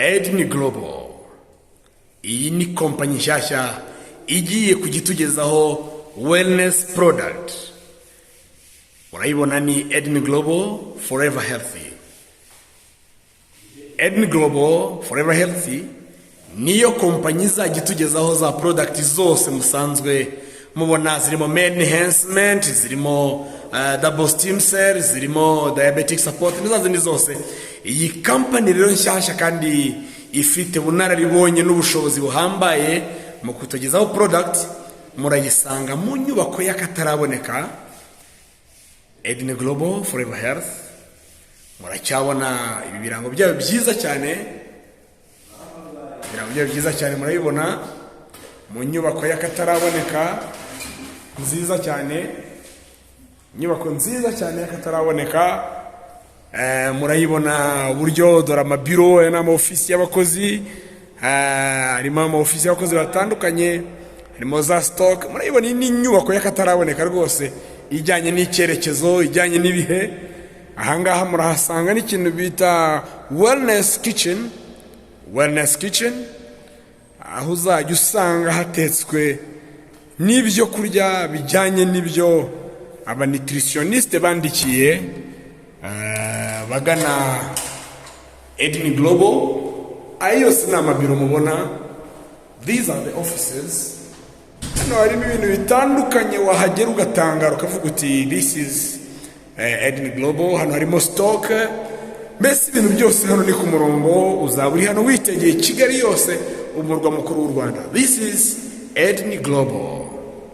Edni Global. Iyi ni kompanyi nshyashya igiye kujya itugezaho wellness product. Urayibona, ni Edni Global Forever Healthy. Edni Global Forever Healthy niyo kompanyi izajya itugezaho za product zose musanzwe mubona, zirimo men enhancement, zirimo double steam cell, zirimo diabetic support n'iza zindi zose. Iyi kampani rero nshyashya kandi ifite ubunararibonye n'ubushobozi buhambaye mu kutugezaho product, murayisanga mu nyubako y'akataraboneka, Edni Global Forever Health. Muracyabona ibi birango byayo byiza cyane, ibirango byayo byiza cyane murabibona mu nyubako y'akataraboneka nziza cyane, inyubako nziza cyane y'akataraboneka. Murayibona uburyo, dore amabiro, aya ni ama ofisi y'abakozi, harimo ama ofisi y'abakozi batandukanye, harimo za stock. Murayibona, iyi ni inyubako y'akataraboneka rwose, ijyanye n'icyerekezo, ijyanye n'ibihe. Ahangaha murahasanga n'ikintu bita wellness kitchen. Wellness kitchen, aho uzajya usanga hatetswe n'ibyo kurya bijyanye n'ibyo aba nutritionniste bandikiye bagana Edni Global. Ayo yose ni amabiro mubona, these are the offices. Hano harimo ibintu bitandukanye, wahagera ugatangara ukavuga uti: "This is Edni Global." Hano harimo stock, mbese ibintu byose hano ni ku murongo. Uzaba uri hano witegeye Kigali yose, umurwa mukuru w'u Rwanda. This is Edni Global.